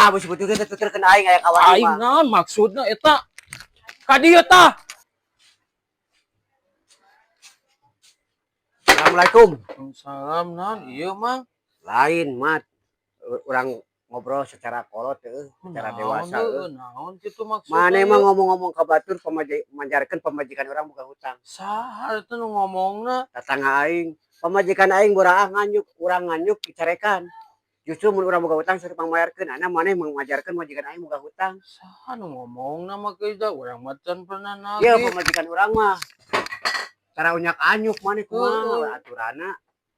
Tah, bisi butuh duit tuturkeun aing, aya kawan. Aing mah. Naon maksudna eta? Ka dieu tah. Assalamualaikum. Salam, naon ieu, Mang? Lain, Mat. Urang ngobrol secara kolot euy, secara Naon dewasa euy, euy. Naon kitu maksudna Maneh mah ieu? Ngomong-ngomong ka batur majarkeun pamajikan urang boga hutang. Saha eta nu ngomongna? Tetangga aing, pamajikan aing boraah nganyuk, urang nganyuk dicarekan. Justru mun urang boga hutang suruh pangmayarkeun, ana maneh majarkeun majikan aing boga hutang. Saha nu ngomongna mah kieu? Urang mah can pernah Ieu nagih. Pamajikan urang mah. Cara unyak anyuk maneh kumaha Heeh. aturanna.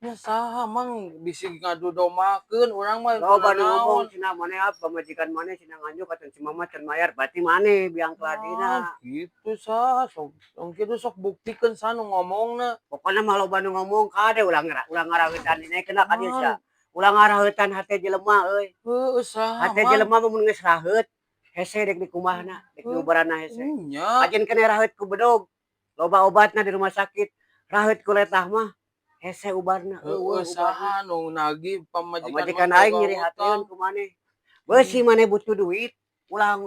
Ya saha, Mang, bisi ngadu dombakeun urang mah. Loba nu ngomong naon. Cenah maneh ah pamajikan maneh cenah nganyuk atuh si mama can mayar, berarti maneh biang keladina. Ah, gitu saha sok tong kitu, sok buktikeun saha nu ngomongna. Pokokna mah loba nu ngomong, kade ulah ngaraheutan dinaikeun ka dieu sia. Ah. Ulah ngaraheutan hate jelema euy. Heeh, saha, Hate Mang? Jelema mah mun geus raheut hese dek dikumahna, dek Heuh. diubaranna hese. Nya. Kajeun keneh raheut ku bedog, loba obatna di rumah sakit. Raheut ku letah mah hese ubarna, Heeh, eueuh ubarna. Saha nu nagih pamajikan Pamajikan mah aing boga nyeri hutang? hateun ku maneh. Beusi maneh butuh duit, ulah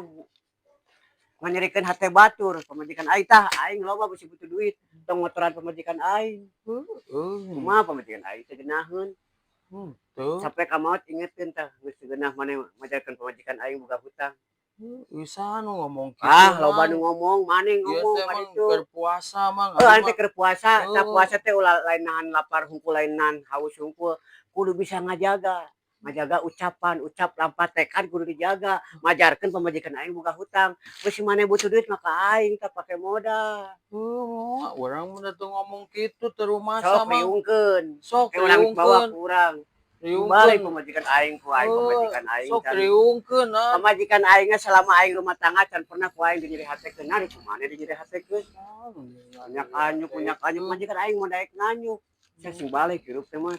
nganyerikeun hate batur. Pamajikan aing tah, aing loba bisi butuh duit, tong motoran pamajikan aing. Heeh. Kumaha pamajikan aing teh geunaheun. Henteu. Sampai ka maot ingeteun tah, geus geunah maneh majarkeun pamajikan aing boga hutang. Heeh, saha nu ngomong kitu, Ah, loba Mang? Nu ngomong, maneh Ieu ngomong teh ka Mang ditu. Keur puasa, Mang. Heuh, Abi aing mah teh keur puasa, tah Heuh. Puasa teh ulah lain nahan lapar hungkul, lain nahan haus hungkul, kudu bisa ngajaga. Ngajaga ucapan, ucap lampah tekad kudu dijaga. Majarkeun pamajikan aing boga hutang. Bisi maneh butuh duit mah ka aing tah pake modal. Heuh, moal urang mah teu ngomong kitu, teu rumasa, Sok Mang. riungkeun. Sok Eh, urang bawa riungkeun. ku urang. Balik Riungkeun. Pamajikan aing ku aing, Heuh, pamajikan aing sok can riungkeun ah. Pamajikan aing ge selama aing rumah tangga can pernah ku aing dinyeri hatekeun. Nah, di kumaha dinyeri hatekeun? Unyak anyuk, unyak anyuk, majikan aing mun daek nganyuk. Sia sing balik hirup teh mah.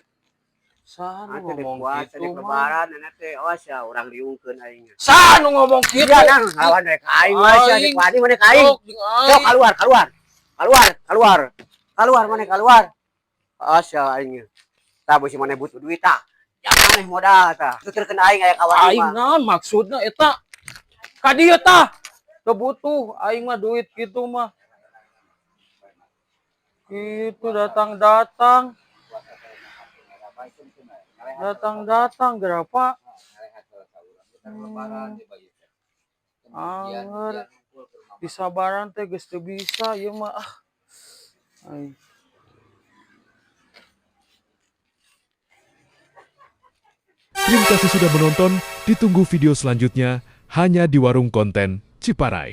Saha nu Ah, teh dek ngomong puasa, kitu, dek Mang? Lebaran ana teh awas ya urang riungkeun aing. Saha nu ngomong kitu? Iya nang lawan rek aing mah sia dek Aing. Wani maneh ka aing. Sok jeung Sok aing. Keluar, keluar. Keluar, keluar. Keluar maneh, keluar. Awas ya aing. Tah, bisi maneh butuh duit tah. Ya maneh modal tah. Tuturkeun aing aya kawan Aing mah. Naon maksudna eta? Ka dieu tah. Teu butuh aing mah duit kitu mah. Kitu datang-datang. Datang-datang berapa? Anger disabaran teh geus teu bisa ieu mah ah. Aing. Terima kasih sudah menonton. Ditunggu video selanjutnya hanya di Warung Konten Ciparai.